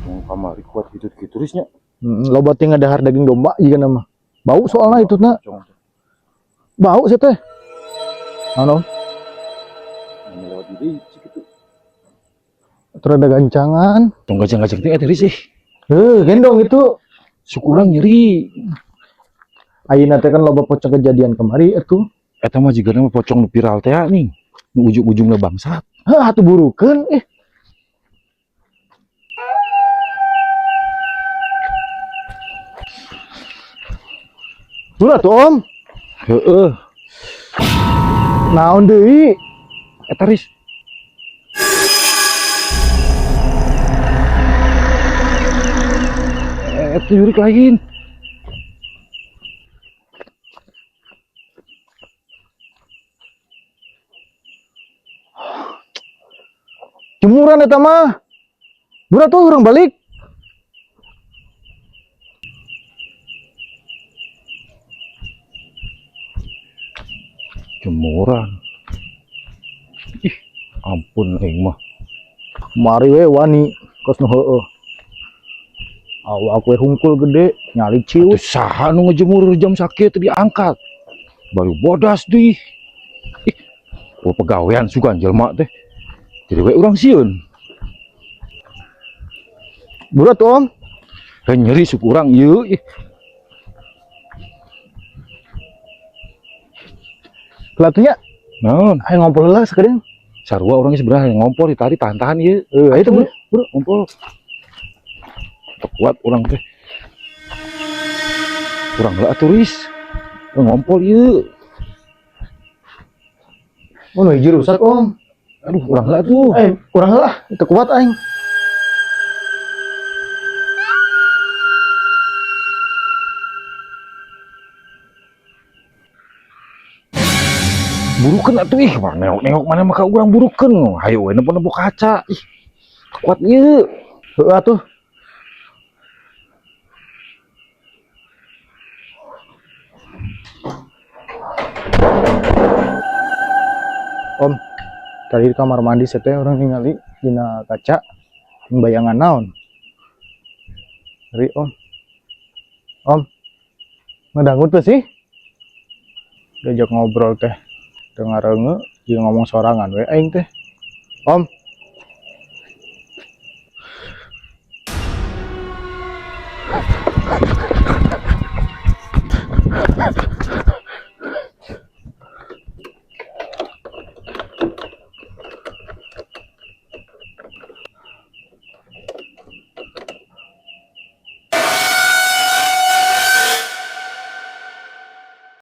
Pocong kamari kuat gitu-gitu risnya. Loba teh ngadahar daging domba jiga nama. Bau soalna itu na. Pocong teh. Bau sih teh. Naon, Om? Ini lewat di cik itu. Terus ada gancangan. Tong gajang-gajang teh eta ris ih. Heuh, gendong itu. Suku urang nyeri. Ayeuna teh kan loba pocong kejadian kemari atuh. Eta mah jigana mah pocong nu viral teh nih. Nu ujung-ujungna bangsat. Hah, atuh burukeun eh. Buru atuh, Om. Heeh. Naon deui? Eta ris. Eta jurik lain. Jemuran eta mah. Buru atuh urang balik. Jemuran. Ih, ampun aing mah. Mari we wani kos nu heueuh. Awak we hungkul gede, nyali Atuh ciut. saha nu ngejemur jam sakieu teu diangkat. Baru bodas deui. Ih, oh pegawean sugan jelema teh. Jadi we urang sieun. Buru atuh, Om. Heuh nyeri suku urang ieu ih. Kelatunya Naon? ayo ngompol heula sakedeung. Sarua urang geus sebenarnya ngompol ditari tahan-tahan ieu. Heuh, ayo Ayo buru. buru ngompol. Teu kuat urang teh. Urang heula atuh ris. Ngompol ieu. Oh, nu hiji rusak, Om. Aduh, urang heula atuh. Eh, kurang heula, teu kuat aing. Burukeun atuh ih, mah nengok-nengok mana mah ka urang burukeun. Hayo we nempo-nempo kaca. Ih, teu kuat ieu. Heueuh atuh. Om, tadi di kamar mandi saya teh orang ningali dina kaca bayangan naon. Ngeri, Om. Om, ngedangut tuh sih? Diajak ngobrol teh. Teu ngareunge, jeung ngomong sorangan we aing teh. Om.